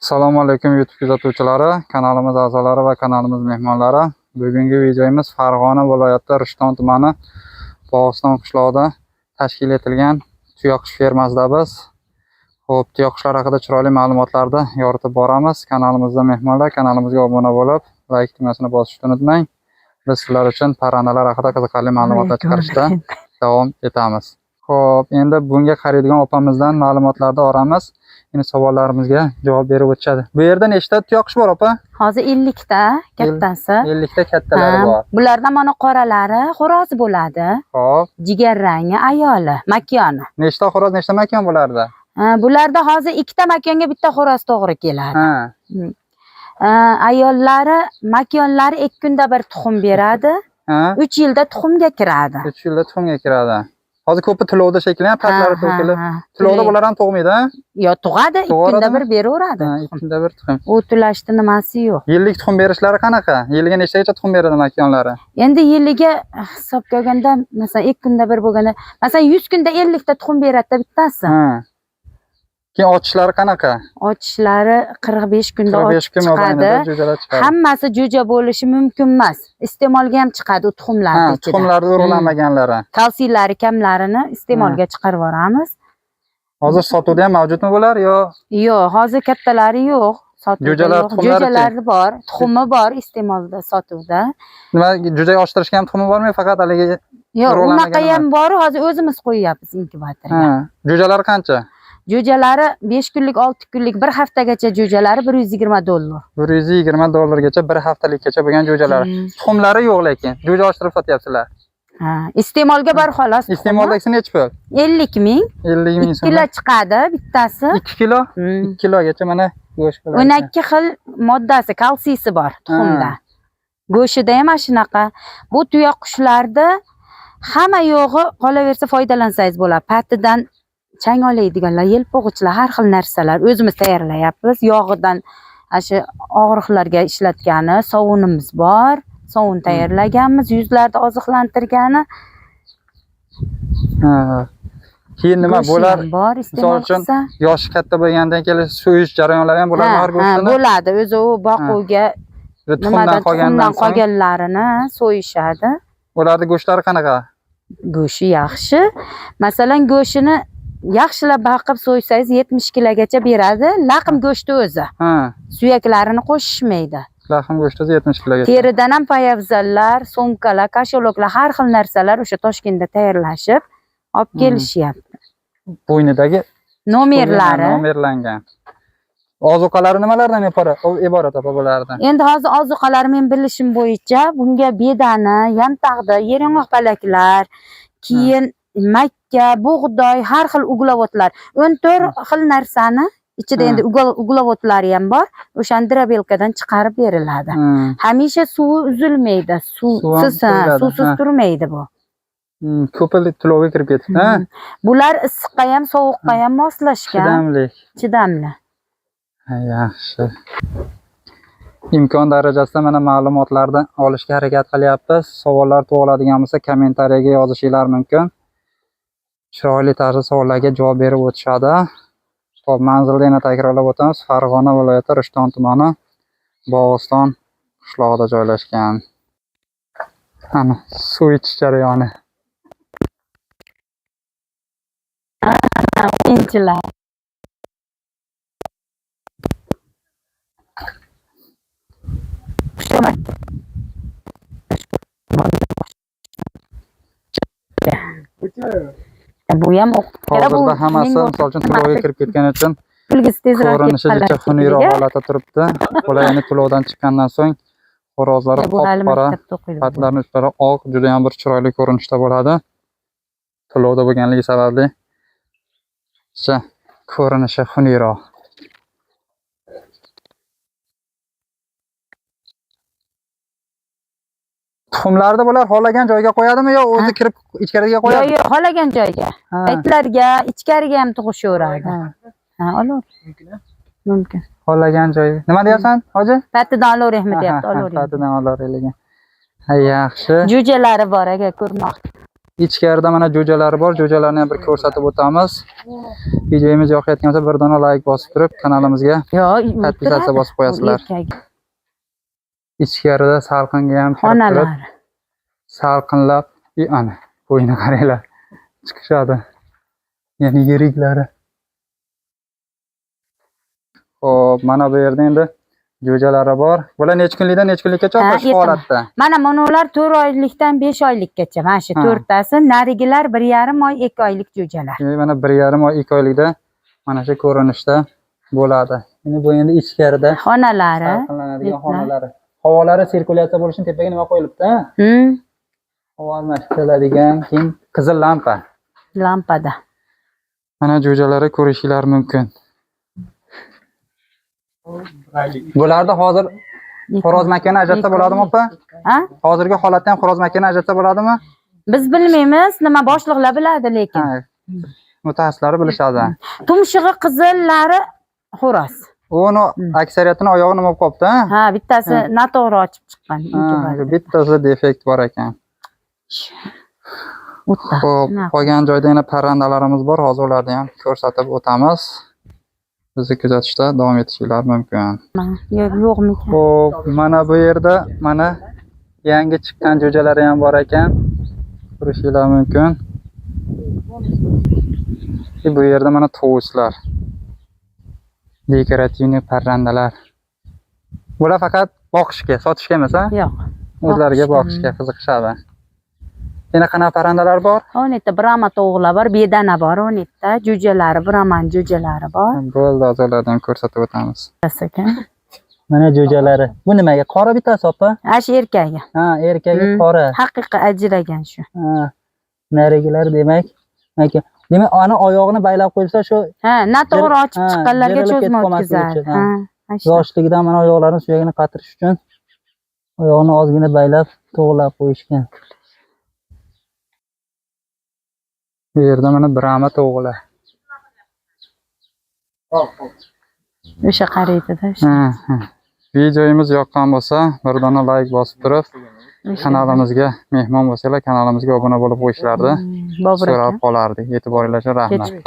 Assalomu alaykum YouTube kuzatuvchilari, kanalimiz a'zolari va kanalimiz mehmonlari. Bugungi videomiz Farg'ona viloyati Rishton tumani Bog'iston qishlog'ida tashkil etilgan tuyaqush fermasida biz. Xo'p, tuyaqushlar haqida chiroyli ma'lumotlarni yoritib boramiz. Kanalimizda mehmonlar, kanalimizga obuna bo'lib, like tugmasini bosishni unutmang. Biz sizlar uchun parrandalar haqida qiziqarli ma'lumotlar chiqarishda davom etamiz. Xo'p, endi bunga qaraydigan opamizdan ma'lumotlarni olamiz. Endi savollarimizga javob berib o'tishadi. Bu yerda nechta tuyaqush bor opa? Hozir 50 ta kattasi. 50 ta kattalari Ha, bor. Bulardan mana qoralari xo'roz bo'ladi. Xo'p, Jigarrangi ayoli, makyoni. nechta xo'roz, nechta makon bo'lardi? Ha, bularda hozir ikkita makonga bitta xo'roz to'g'ri keladi. Ha, Ha, ayollari, makyonlari 2 kunda bir tuxum beradi. ha, 3 yilda tuxumga kiradi. 3 yilda tuxumga kiradi. Hozir ko'pi tulovda shekilli, ha, patlari Ha, to'kilib. ha, ha. Tulovda bular ham tug'maydi, ha? Yo tug'adi, 2 kunda Tug'aradimi? bir beraveradi. Ha, 2 kunda bir tuxum. U tulashni nimasi yo'q. Yillik tuxum berishlari qanaqa? Yiliga nechtagacha tuxum beradi makonlari? Endi yiliga hisobga olganda, masalan, 2 kunda bir bo'lganda, masalan, 100 kunda 50 ta tuxum beradi bittasi. Ha. Keyin ochishlari qanaqa? Ochishlari 45 kunda 45 ochib kun chiqadi. mobaynida jo'jalar chiqadi. Hammasi jo'ja bo'lishi mumkin emas. Iste'molga ham chiqadi u Ha, tuxumlarni ichida. tuxumlarni urug'lanmaganlari. Kalsiylari kamlarini iste'molga chiqarib yuboramiz. Hozir sotuvda ham mavjudmi bular yo Yo'q, hozir kattalari yo'q. Sotuvda Jo'jalar, yo'q. tuxumlari-chi? Jo'jalari bor, tuxumi bor iste'molda sotuvda. nima jo'ja ochtirishga ham tuxumi bormi faqat haligi? Yo'q, Urug'lanmagan unaqa ham bor, hozir o'zimiz qo'yyapmiz inkubatorga. Ha, jo'jalari qancha? Jo'jalari 5 kunlik, 6 kunlik, bir haftagacha jo'jalari $120. 120 dollargacha bir haftalikkacha bo'lgan jo'jalar. Tuxumlari yo'q lekin. Jo'ja ochtirib sotyapsizlar. Ha, iste'molga bor xolos. Tuxumi. Iste'moldagisi nechi pul? 50 ming. 50 ming 2 kilo so'm. chiqadi bittasi. 2 kilo? 2 kilogacha mana go'sht bo'ladi. 12 xil moddasi, kalsiysi bor tuxumda. Go'shtida ham mana shunaqa. Bu tuyaqushlarda hamma yo'g'i qolaversa foydalansangiz bo'ladi. Patidan chang oladiganlar, yelpig'ichlar, har xil narsalar o'zimiz tayyorlayapmiz. Yog'idan ana shu og'riqlarga ishlatgani sovunimiz bor. Sovun tayyorlaganmiz, yuzlarni oziqlantirgani. Ha. Keyin nima Go'shti bo'lar? ham bor, iste'mol uchun qilsa. Yoshi katta bo'lgandan keyin so'yish jarayonlari ham bo'ladimi har Ha, ha, go'shtini? bo'ladi. O'zi u boquvga Va tuxumdan nimadan qolgandan tuxumdan so'ng qolganlarini so'yishadi. ularni go'shtlari qanaqa? Go'shti yaxshi. Masalan, go'shtini yaxshilab baqib so'ysangiz 70 kilogacha beradi. Laqim go'shti o'zi. Ha, Suyaklarini qo'shishmaydi. lahm go'shti o'zi 70 kilogacha. Teridan ham poyabzallar, sumkalar, kasheloklar, har xil narsalar o'sha Toshkentda tayyorlashib olib kelishyapti. Bo'ynidagi Nomerlari. nomerlangan. Ozuqalari nimalardan iborat opa bularni? Endi hozir ozuqalar men bilishim bo'yicha bunga bedani, yantaqni, yeryong'oq palaklar, keyin makka, bug'doy, har xil uglevodlar, 14 xil narsani ichida endi uglevodlari ham bor, o'shani drabelkadan chiqarib beriladi. Hamisha suvi uzilmaydi, suvsiz, Suv ham ha, suvsiz ha. turmaydi bu. Ko'pi tulovga kirib ketibdi, ha? Bular issiqqa ham, sovuqqa ham moslashgan, Chidamli. chidamli. Ha, yaxshi. Imkon darajasida mana ma'lumotlarni olishga harakat qilyapmiz. Savollar tug'iladigan bo'lsa, kommentariyaga yozishinglar mumkin. Chiroyli tarzda savollarga javob berib o'tishadi. Xo'p, manzilni yana takrorlab o'tamiz. Farg'ona viloyati Rishton tumani Bog'iston qishlog'ida joylashgan. Ana suv ichish jarayoni. Inchilar. Bu ham Hozirda hammasi misol uchun tulovga kirib ketgani uchun Kulgisi tezroq ko'rinishi kelib juda qolar. xunukroq holatda turibdi. Bular endi tulovdan chiqqandan so'ng xo'rozlari Bu hali qop-qora, maktabda o'qiydi. patlarini uchlari oq, juda ham bir chiroyli ko'rinishda bo'ladi. Tulovda bo'lganligi sababli ko'rinishi xunukroq. Tuxumlarni bular xohlagan joyga qo'yadimi yo o'zi kirib ichkariga qo'yadimi? Yo'q, yo'q, xohlagan joyga. Aytlarga, ichkariga ham tug'ishaveradi. Ha, olaver. Mumkin. Xohlagan joyi. Nima deyapsan, hoji? Patidan olaveraymi deyapti, olaveraymi. Patidan olaveraylik. Ha, yaxshi. Jo'jalari bor aka, ko'rmoq. Ichkarida mana jo'jalari bor. Jo'jalarni ham bir ko'rsatib o'tamiz. Videomiz yoqayotgan bo'lsa, bir dona like bosib turib, kanalimizga Yo'q, подписаться bosib qo'yasizlar. Erkagi. Ichkarida salqinga ham kirib turib, Xonalari. Salqinlab, i ana, bo'yini qaranglar. Chiqishadi. Ya'ni yiriklari. Xo'p, mana bu yerda endi jo'jalari bor. Bular necha kunlikdan necha kunlikkacha Ha, opa shu yetim. holatda? Mana bular 4 oylikdan 5 oylikgacha. Mana shu to'rttasi, narigilar 1,5 oy, 2 oylik jo'jalar. Demak, mana 1,5 oy, 2 oylikda mana shu ko'rinishda bo'ladi. Endi bu endi ichkarida Xonalari. salqinlanadigan Betlar. xonalari. Havolari sirkulyatsiya bo'lishi uchun tepaga nima qo'yilibdi? Ha? Havo almashtiriladigan, keyin qizil lampa. Lampada. Mana jo'jalari ko'rishinglar mumkin. Bularda hozir xo'roz makani ajratsa bo'ladimi opa? Ha? Hozirgi holatda ham xo'roz makani ajratsa bo'ladimi? Biz bilmaymiz, nima boshliqlar biladi lekin. Ha. Mutaxassislari bilishadi. Tumshug'i qizillari xo'roz. Uni aksariyatini oyog'i nima bo'lib qolibdi? Ha? Ha, bittasi noto'g'ri ochib chiqqan. Ha, bittasida defekt bor ekan. O'tta. Xo'p, qolgan joyda yana parrandalarimiz bor. Hozir ularni ham ko'rsatib o'tamiz. Bizni kuzatishda davom etishinglar mumkin. Yo'q, yo'qmikan? Xo'p, mana bu yerda mana yangi chiqqan jo'jalari ham bor ekan. Ko'rishinglar mumkin. E, bu yerda mana tovuslar. Декоративный parrandalar. Bular faqat boqishga, sotishga emas, ha? Yo'q. O'zlariga Boqishga. boqishga qiziqishadi. Yana qanaqa parrandalar bor? 17 brama tovuqlar bor, bedana bor 17 ta, jo'jalari, braman jo'jalari bor. Bo'ldi, hozir ularni ham ko'rsatib o'tamiz. Ekan. Mana jo'jalari. Bu nimaga? Qora bittasi opa. Ana shu erkagi. Ha, erkagi qora. Haqiqiy ajragan shu. Ha, narigilar demak. Demak, ana oyog'ini baylab qo'yilsa shu Ha, noto'g'ri ochib ha, chiqqanlarga jerilib ketib cho'zma qolmasligi o'tkazadi. uchun, ha. Ha, ana shu. Yoshligidan mana oyoqlarini suyagini qatirish uchun oyog'ini ozgina baylab to'g'rilab qo'yishgan. Bu yerda mana brama to'g'ri. O'sha qaraydi-da. O'sha. Ha, ha. Videomiz yoqqan bo'lsa, bir dona like bosib turib, kanalimizga mehmon bo'lsanglar, kanalimizga obuna bo'lib qo'yishlarini Bobur so'rab aka. qolardik. E'tiboringlar uchun rahmat. Kech